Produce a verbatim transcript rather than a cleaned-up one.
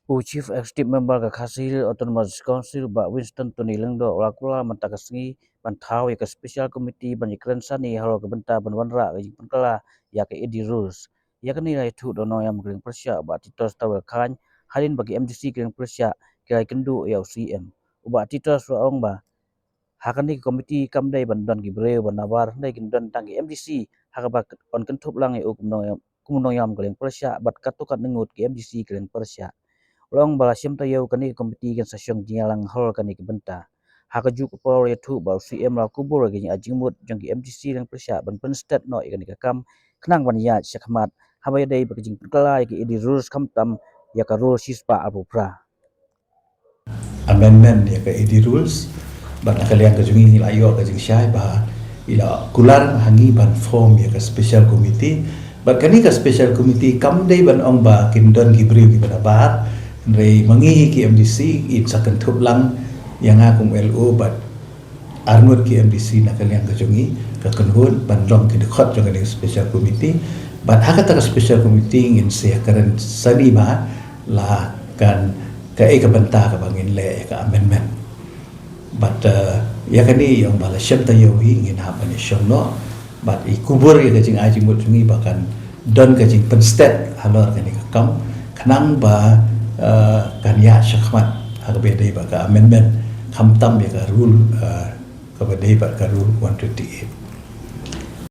U Chief Executive Member ka Khasi Hills Autonomous Council, Bah Winston Tony Lyngdoh, u la kular mynta ka sngi ban thaw ïa ka Special Committee ban ïakren sani halor ka bynta ban wanrah ka jingpynkylla ïa ka A D Rules. Ïa kane la ïathuh da u nongïalam ka liang pyrshah, Bah Titosstarwell Chyne, hadien ba ki M D C ka liang pyrshah ki la ïakynduh ïa u C M. U Bah Titosstarwell u ong ba ha kane ka komiti kam dei ban don ki briew ba nabar, hynrei kin don tang ki M D C, ha kaba yn kynthup lang ïa u kum u nongïalam, kum u nongïalam ka liang pyrshah bad katto katne ngut ki M D C ka liang pyrshah. U la ong ba la shem taïew kane ka komiti kan sa shong jingïalang halor kane ka bynta. Ha kajuh ka por la ïathuh ba u C M la kubur ïa ka jingmut jong ki M D C liang pyrshah ban pynstet noh ïa kane ka kam khnang ban ïaid shakhmat haba ïadei bad ka jingpynkylla ïa ka A D Rules khamtam ïa ka Rule shispah arphew phra. Amendment ïa ka A D Rules, bad na ka liang ka jong ngi la ïoh ka jingshai ba i la kular ha ngi ban form ïa ka Special Committee. Bad kane ka Special Committee kam dei ban ong ba kin don ki briew kiba nabar, hynrei ma ngi hi ki M D C in sa kynthup lang ïa nga kum L O bad arngut ki M D C na ka liang ka jong ngi, ka kynhun ban long ki dkhot jong kane ka Special Committee. Bad ha kata ka Special Committee ngin sa ïakren sani ba la kan kaei ka bynta kaba ngin leh ïa ka amendment. Bad, eh, ïa kane i ong ba la shem taïew hi ngin hap ban ïashong noh. Bad i kubur ïa ka jingai jingmut jong ngi ba kan don ka jingpynstet halor kane ka kam khnang ba, eh, kan ïaid shakhmat ha kaba ïadei bad ka amendment khamtam ïa ka rule, eh, kaba dei bad ka Rule one twenty-eight.